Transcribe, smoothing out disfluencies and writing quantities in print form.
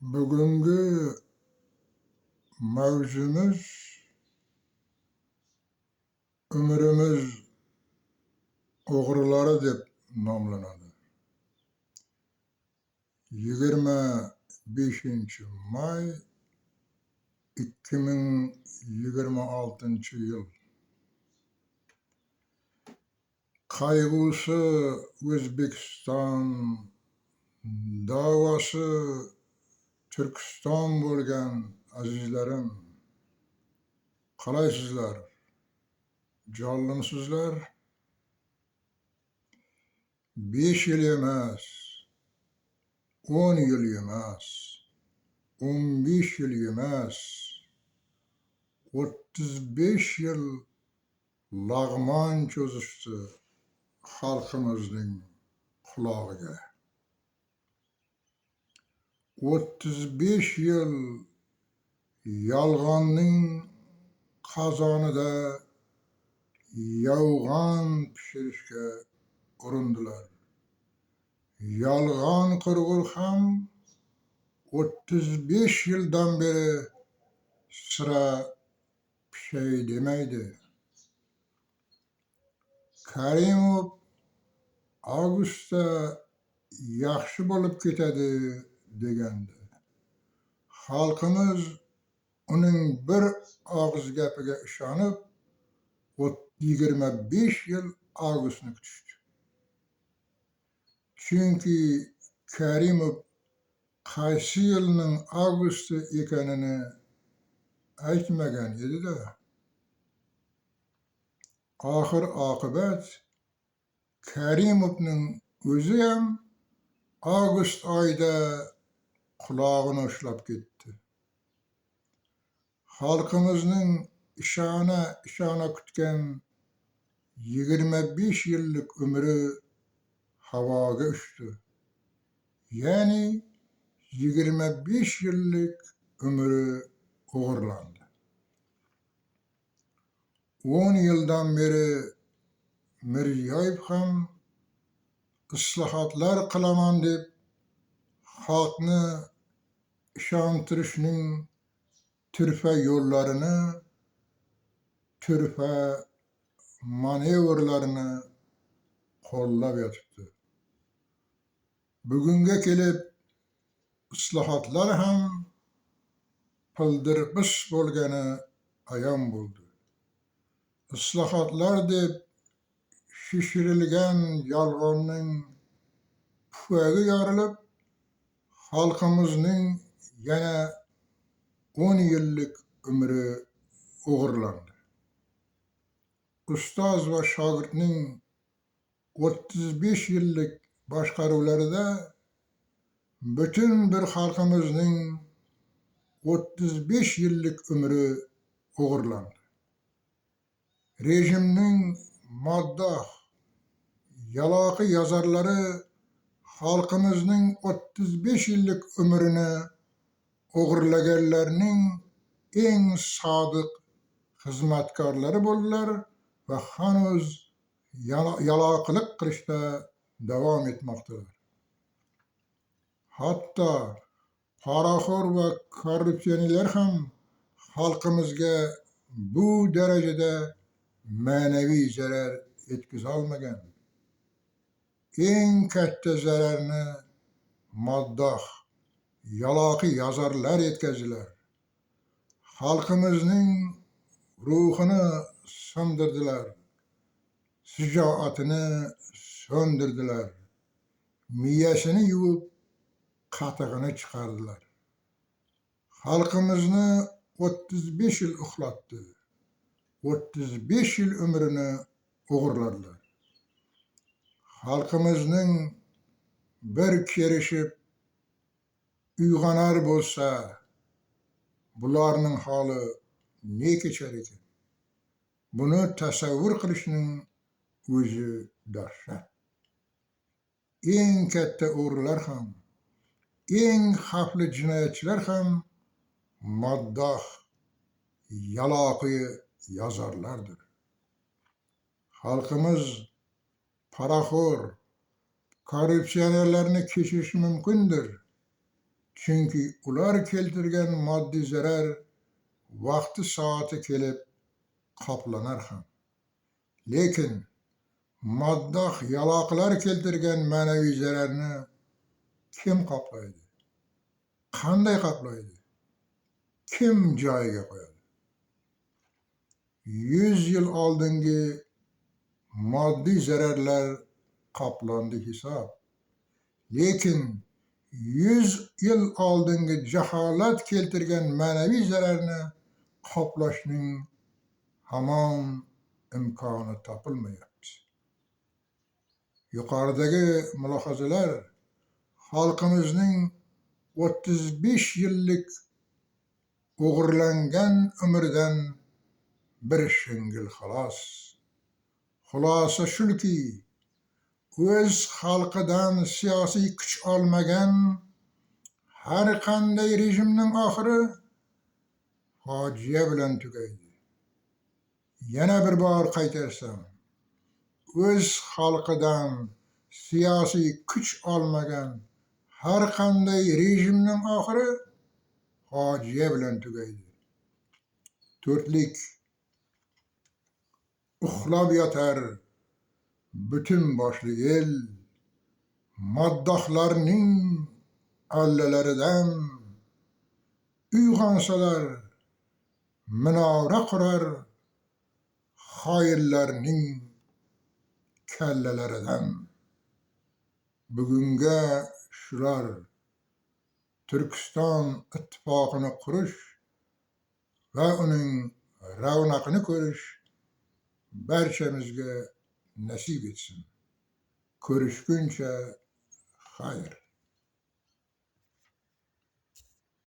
Bugungi mavzumiz umrimiz o'g'rilari deb nomlanadi. 25 may 2026-yil. Qayg'usi O'zbekiston, da'vosi Turkiston bo'lgan azizlarim, qalaysizlar? Jonlimisizlar? 5 yil emas, 10 yil emas, 15 yil emas, 35 yil lag'mon cho'zishdi xalqimizning qulog'iga. 35 yil yolg'onning qozonida yovg'on pishirishga urindilar. Yolg'on qurg'ur ham 35 yildan beri sira pishay demaydi. Karimov avgustda yaxshi bo'lib ketadi degandi. Xalqimiz uning bir og'iz gapiga ishonib, 25 yil avgustni kutishdi. Chunki Karimov qaysi yilning avgusti ekanini aytmagan edi-da. Oxir oqibat Karimovning o'zi ham avgust oyida qulog'ini ushlab ketdi. Xalqimizning ishona ishona kutgan 25 yillik umri havoga uchdi. Ya'ni 25 yillik umri o'g'irlandi. 10 yildan beri Mirziyoyev ham islohotlar qilaman deb xalqni ishontirishning turfa yo'llarini, turfa manevrlarini qo'llab yotibdi. Bugunga kelib islohotlar ham pildirpis bo'lgani ayon bo'ldi. Islohotlar deb shishirilgan yolg'onning pufagi yorilib, xalqimizning yana 10 yillik umri o'g'irlandi. Ustoz va shogirdning 35 yillik boshqaruvlarida butun bir xalqimizning 35 yillik umri o'g'irlandi. Rejimning maddoh, yaloqi yozarlari xalqimizning 35 yillik umrini o'g'irlaganlarning eng sodiq xizmatkorlari bo'ldilar va hanuz yaloqilik qilishda davom etmoqdalar. Hatto poraxo'r va korrupsionerlar ham xalqimizga bu darajada ma'naviy zarar yetkazolmagan. Eng katta zararni maddoh, yaloqi yozarlar yetkazdilar. Xalqimizning ruhini sindirdilar, shijoatini so'ndirdilar, miyasini yuvib, qatig'ini chiqardilar. Xalqimizni 35 yil uxlatdi, 35 yil umrini o'g'irladilar. Xalqimizning bir kerishib uyg'onar bo'lsa, bularning holi ne kechar ekan? Buni tasavvur qilishning o'zi dahshat. Eng katta o'g'rilar ham, eng xavfli jinoyatchilar ham maddoh, yaloqi yozarlardir. Xalqimiz poraxo'r, korrupsionerlarni kechirishi mumkindir. Chunki ular keltirgan moddiy zarar vaqti soati kelib qoplanar ham. Lekin maddoh yaloqlar keltirgan ma'naviy zararni kim qoplaydi? Qanday qoplaydi? Kim joyiga qo'yadi? 100 yil oldingi moddiy zararlar qoplandi hisob. Lekin 100 yil oldingi jaholat keltirgan ma'naviy zararni qoplashning hamon imkoni topilmayapti. Yuqoridagi mulohazalar xalqimizning 35 yillik o'g'irlangan umridan bir shingil xolos. Xulosa shuki, o'z xalqidan siyosiy kuch olmagan har qanday rejimning oxiri fojia bilan tugaydi. Yana bir bor qaytarsam, o'z xalqidan siyosiy kuch olmagan har qanday rejimning oxiri fojia bilan tugaydi. To'rtlik. Uxlab yotar butun boshli el maddohlarning allalaridan, uyg'onsalar minora qurar xoinlarning kallalaridan. Bugunga shular. Turkiston ittifoqini qurish va uning ravnaqini ko'rish barchamizga nasib etsin. Ko'rishguncha xayr.